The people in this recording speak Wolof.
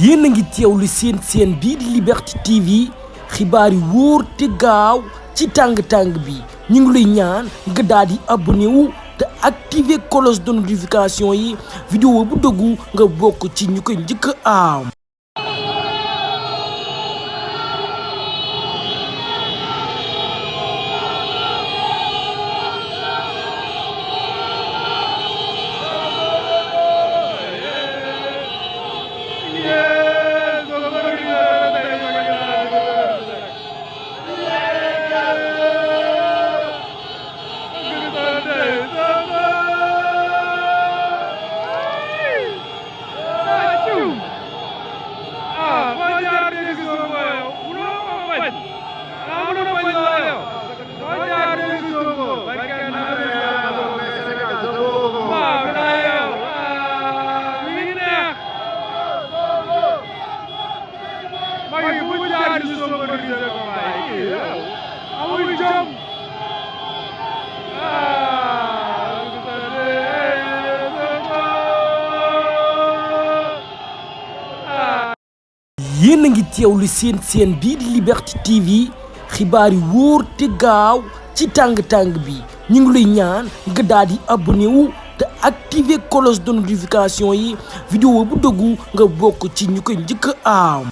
yéen a ngi teewlu seen bii di Liberté TV xibaar yi wóor te gaaw ci tàng bi ñu ngi lay ñaan nga daal di abonné wu te activer cloche de notification yi vidéo bu dëggu nga bokk ci ñu koy njëkk a am. yéen a ngi teewlu seen bii di Liberté TV xibaar yi wóor te gaaw ci tàng bi ñu ngi lay ñaan nga daal di abonné wu te activer cloche de notification yi vidéo bu dëggu nga bokk ci ñu koy njëkk a am.